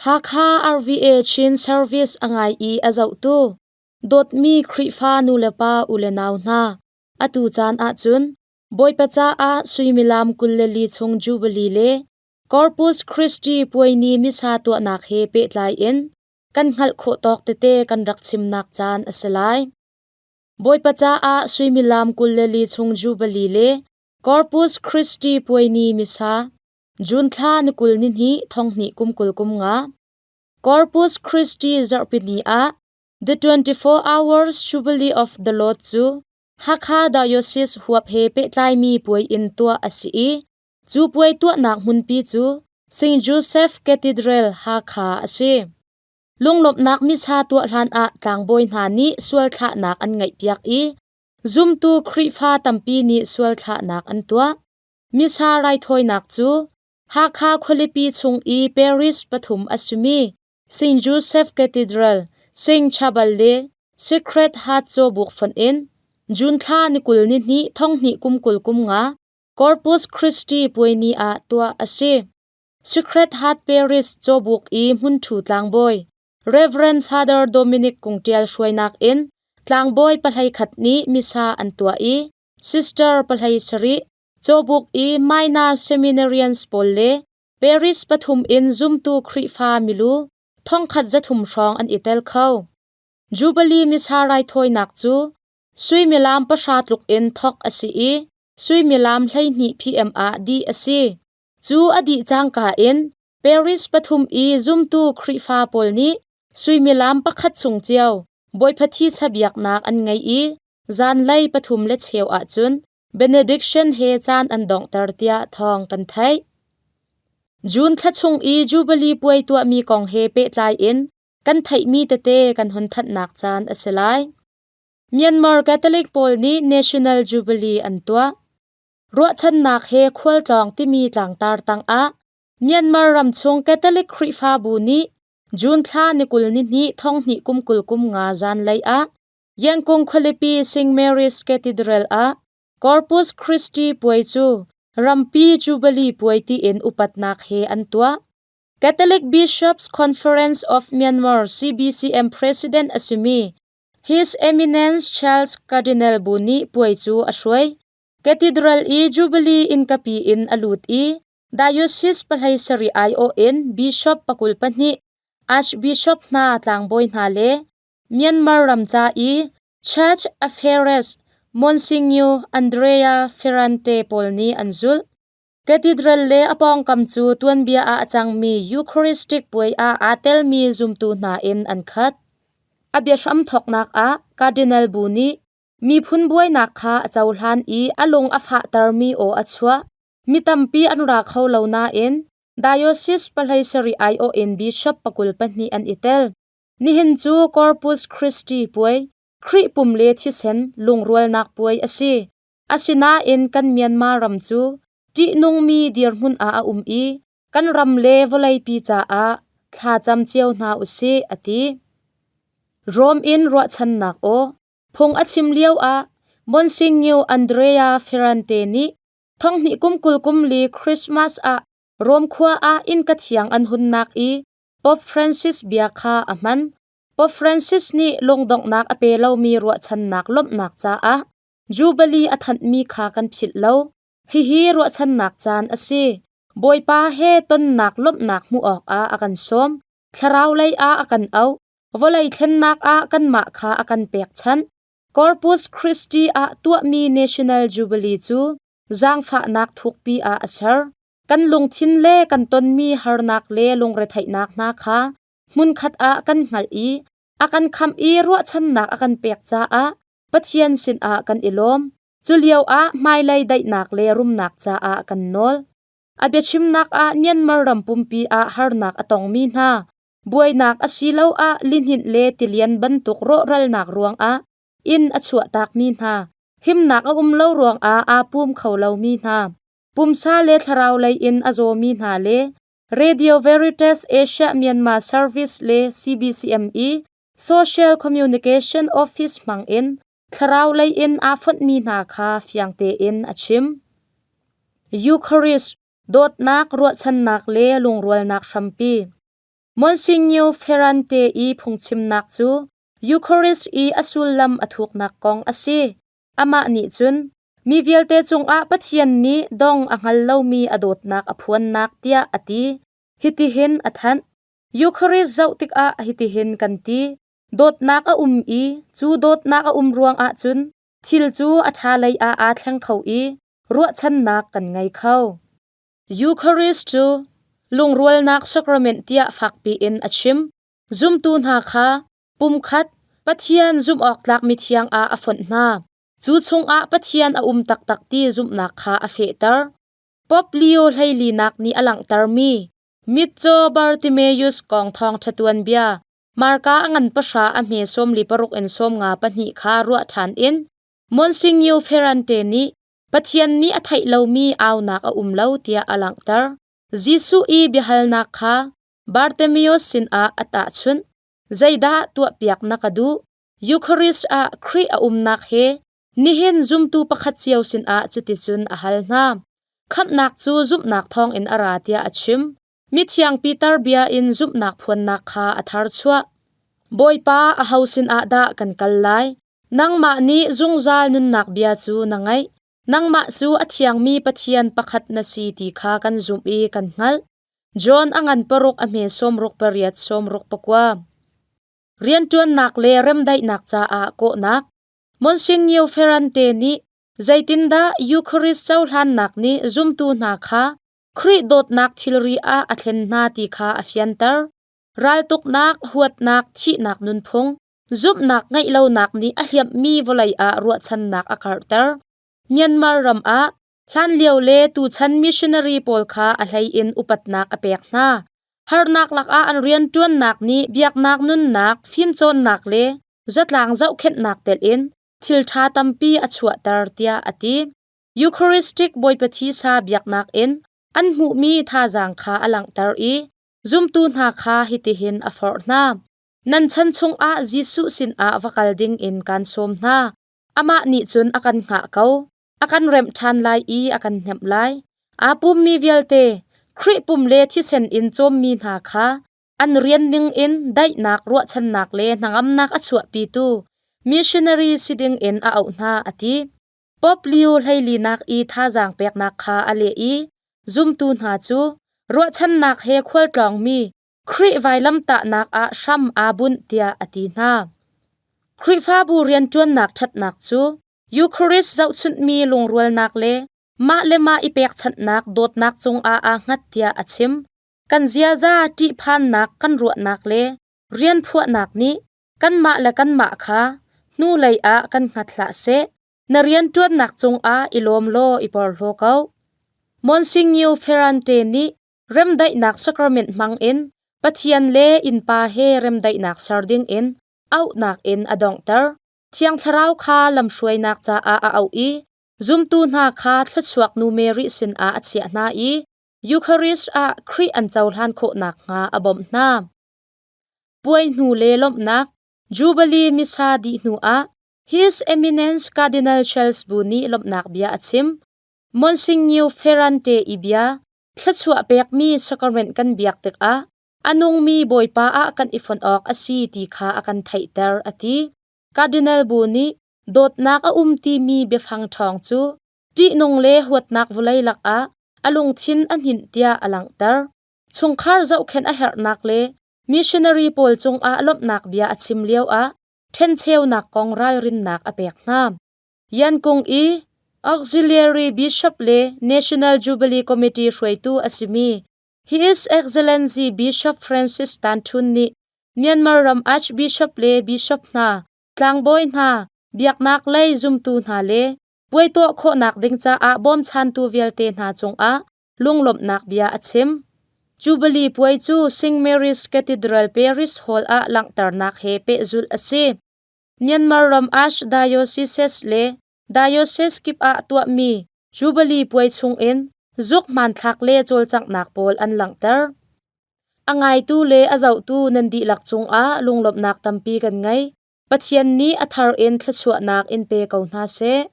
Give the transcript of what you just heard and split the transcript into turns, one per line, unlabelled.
Hakha RVA Chin Service a ngai i a zohtu dawtmi Khrihfa nulepa ulenau hna, atu caan ahcun Bawipa caah suimilam 24 chung Jubilee le Corpus Christi puaini Missa tuahnak he pehtlai in kan hngalh khawh tawk tete kan rak chimnak caan a si lai. Bawipa caah suimilam 24 chung Jubilee le Corpus Christi puaini Missa June thla ni 20 ni hnih thong hnih kum 20 kum nga Corpus Christi zarhpini ah The 24 Hours Jubilee of the Lord cu Hakha Diocese huap he pehtlaimi puai in tuah a si i cu puai tuahnak hmunpi cu St. Joseph Cathedral, Hakha a si. Lunglawmhnak missa tuah hlan ah tlangbawi hna nih sual thlahnak an ngeihpiak i zumtu Khrihfa tampi nih sual thlahnak an tuah. Missa raithawinak cu Hakha khualipi chung i parish pathum a simi St. Joseph Cathedral, St. Chabal le Sacred Heart Cawbuk fonh in June thla ni 20 ni hnih thong hnih kum 20 kum nga Corpus Christi puai ni ah tuah a si. Sacred Heart Parish Cawbuk i hmunthu tlangbawi Reverend Father Dominic Kungtial hruainak in tlangbawi pahlei khat nih missa an tuah i Sister pahlei sarih Cawbuk i Minor Seminarians pawl le Parish pathum in zumtu Khrihfa milu thongkhat zathum hrawng an i tel kho. Jubilee Missa raithawinak cu suimilam 10 tluk in thawk a si i suimilam 12 PM ah dih a si. Cu a dih cangka in Parish pathum i zumtu Khrihfa pawl nih suimilam pakhat chung cio Bawipa thisa biaknak an ngei i zanlei pathum le cheu ahcun benediction he caan an donghter tiah thawng kan theih. June thla chung i Jubilee puai tuahmi kong he pehtlai in kan theihmi tete kan hun thanhnak caan a si lai. Myanmar Catholic pawl nih National Jubilee an tuah. Ruahchannak he khualtlawng timi tlangtar tangah Myanmar ramchung Catholic Khrihfabu nih June thla ni 20 ni hnih thong hnih kum 20 kum nga zanlei ah Yangon khualipi St. Mary's Cathedral ah Corpus Christi puai cu rampi Jubilee puai tiin upatnak he an tuah. Catholic Bishops Conference of Myanmar CBCM President a simi His Eminence Charles Cardinal Bu nih puai cu a hruai. Cathedral i Jubilee innkapi in a lut i Diocese pahlei sarih aiawh in Bishop 22, Archbishop hna tlangbawi hna le Myanmar ram ca i Church Affairs Monsignor Andrea Ferrante pawl nih an zulh. Cathedral le a pawngkam cu tuanbia ah a cangmi Eucharistic puai ah aa telmi zumtu hna in an khat. A biahram thawknak ah Cardinal bu nih miphun buainak kha a cohlan i a lung a fahtermi aw a chuah. Mi tampi an ra kho lo nain diocese pahlei sarih aiawh in bishop 22 an i tel. Nihin cu Corpus Christi puai, Khrih pum le thisen lungrualnak puai a si. Asinain kan Myanmar ram cu ṭihnungmi dirhmun ah a um i kan ram le vawleipi caah thlacam cio hna usih, a ti. Rom in ruahchannak aw phung a chim lioah Monsignor Andrea Ferrante nih thonghnih kum 20 kum li Christmas ah Rom khua ah innka thiang an hunnak i Pope Francis bia kha a hman. Pope Francis nih lungdonghnak a pe lomi ruahchannak lawmhnak caah Jubilee a thanhmi kha kan philh lo. Hihi ruahchannak caan a si. Bawipa he tonnak lawmhnak hmuh awkah a kan sawm. Thlarau lei ah a kan auh. Vawlei thlennak ah kanmah kha a kan pekchanh. Corpus Christi ah tuahmi National Jubilee cu zaangfahnak thukpi ah a ser. Kan lungthin le kan tonmi harnak le lungretheihnak hna kha hmunkhat ah kan hngalh i a kan khamh i ruahchannak a kan pek caah Pathian sinah kan i lawm. Culio ah hmailei daihnak le rumnak caah kan nawl. A biachimnak ah Myanmar ram pumpi ah harnak a tongmi hna, buainak asiloah lihninh le tilian bantuk rawhralnak ruangah inn a chuahtakmi hna, himnak a um lo ruangah aa pum kho lomi hna, pumsa le thlarau lei in a zawmi hna le Radio Veritas Asia Myanmar Service le CBCM i Social Communication Office hmangin thlarau lei in aa fonhmi hna kha fiang tein a chim. Eucharist, dawtnak, ruahchannak le lungrualnak hrampi. Monsignor Ferrante i phungchimnak cu Eucharist i a sullam a thuknak kong a si. Amah nih cun mi vialte cungah Pathian nih dong a hngal lomi a dawtnak a phuannak tiah a ti. Hitihin a thanh. Eucharist zoh tikah hitihin kan ti. Dawtnak a um i cu dawtnak a um ruangah cun thil cu a ṭha lei ah aa thleng kho i ruahchannak kan ngei kho. Eucharist cu lungrualnak sacrament tiah fakpi in a chim. Zumtu hna kha pumkhat Pathian zumhawktlak mithiang ah a fonh hna. Cu chungah Pathian a um taktak ti zumhnak kha a fehter. Pope Leo hleilinak nih a langhtermi mitcaw Bartimaeus kong thawngṭha tuanbia Marka a ngan pahra a hme 46 in 52 kha ruah ṭhan in Monsignor Ferrante nih Pathian nih a theih lomi aunak a um lo tiah a langhter. Jesuh i biahalnak kha Bartimaeus sinah a tahchunh. Zeidah tuahpiak na ka duh? Eucharist ah Khrih a umnak he nihin zumtu pakhat cio sinah cuticun a hal hna. Khamhnak cu zumhnak thawngin a ra tiah a chim. Mithiang Peter bia in zumhnak phuannak kha a tharchuah. Bawipa, aho sinah dah kan kal lai? Nangmah nih zungzal nunnak bia cu na ngeih. Nangmah cu a thiangmi Pathian pakhat na si ti kha kan zumh i kan hngalh. John a ngan paruk a hme 68 69. Rianṭuannak le remdaihnak caah kawhnak. Monsignor Ferrante nih zeitindah Eucharist cohlannak nih zumtu hna kha Khrih dawtnak thilri ah a thlen hna ti kha a fianter. Raltuknak, huatnak, thihnak nunphung, zumhnak ngeih lonak nih a hliamhmi vawlei ah ruahchannak a karhter. Myanmar ram ah hlanlio le tuchan missionary pawl kha a hleiin upatnak a pek hna. Harnak lakah an rianṭuannak nih biaknak nunnak, fimcawnnak le zatlang zohkhenhnak telh in thil ṭha tampi a chuahter tiah a ti. Eucharistic Bawipa Thisa biaknak in an hmuhmi thazaang kha a langhter i zumtu hna kha hitihin a forh hna. Nan chan chungah Jesuh sinah va kal dingin kaan sawm hna. Amah nih cun a kan hngah ko. A kan remh ṭhan lai i a kan hnemh lai. Aa pummi vialte, Khrih pum le thisen in cawmmi hna kha an rian ningin daihnak, ruahchannak le hnangamnak a chuahpitu missionary si dingin a auh hna, a ti. Pope Leo hleilinak i thazaang peknak kha a leh i zumtu hna cu ruahchannak he khualtlawngmi Khrih vailamtahnak ah hram aa bunh tiah a ti hna. Khrihfabu rianṭuannak ṭhatnak cu Eucharist zohchunhmi lungrualnak le mah le mah i pekchanhnak dawtnak cungah aa hngat tiah a chim. Kan ziaza ṭihphannak kan ruahnak le rian phuahnak nih kanmah le kanmah kha hnulei ah kan hngat hlah seh. Na rianṭuannak cungah i lawm law i porhlaw ko. Monsignor Ferrante nih remdaihnak sacrament hmangin Pathian le innpa he remdaihnak ser dingin auhnak in a donghter. Thiang Thlarau kha lamhruainak caah a auh i zumtu hna kha thluachuak nu Mary sinah a chiah hna i Eucharist ah Khrih an cohlan khawh nakhnga a bawmh hna. Puai hnu le lawmhnak Jubilee Missa dih hnuah His Eminence Cardinal Charles Bu nih lawmhnak bia a chim. Monsignor Ferrante i bia thluachuah pekmi sacrament kan biak tikah a nungmi Bawipa ah kan i fonh awk a si ti kha a kan theihter a ti. Cardinal Bu nih dawtnak a um timi biafang ṭhawng cu ṭihnung le huatnak vawlei lakah a lungthin a hninh tiah a langhter. Chungkhar zohkhenh a herhnak le missionary pawl cungah lawmhnak bia a chim lioah ṭhencheunak kong ralrinnak a pek hna. Yankung i Auxiliary Bishop le National Jubilee Committee hruaitu a simi His Excellency Bishop Francis Tan Htun nih Myanmar ram Archbishop le Bishop hna, tlangbawi hna, biaknak lei zumtu hna le puai tuah khawhnak ding caah bawmchantu vialte hna cungah lunglawmhnak bia a chim. Jubilee puai cu St. Mary's Cathedral Parish Hall ah langhternak he pehzulh a si. Myanmar ram Archdiocese le Diocese kip ah tuahmi Jubilee puai chungin zuk hmanthlak le cawlcanghnak pawl an langhter. A ngaitu le a zohtu nan dihlak cungah lunglawmhnak tampi kan ngei. Pathian nih a thar in thluachuahnak in pe ko hna seh.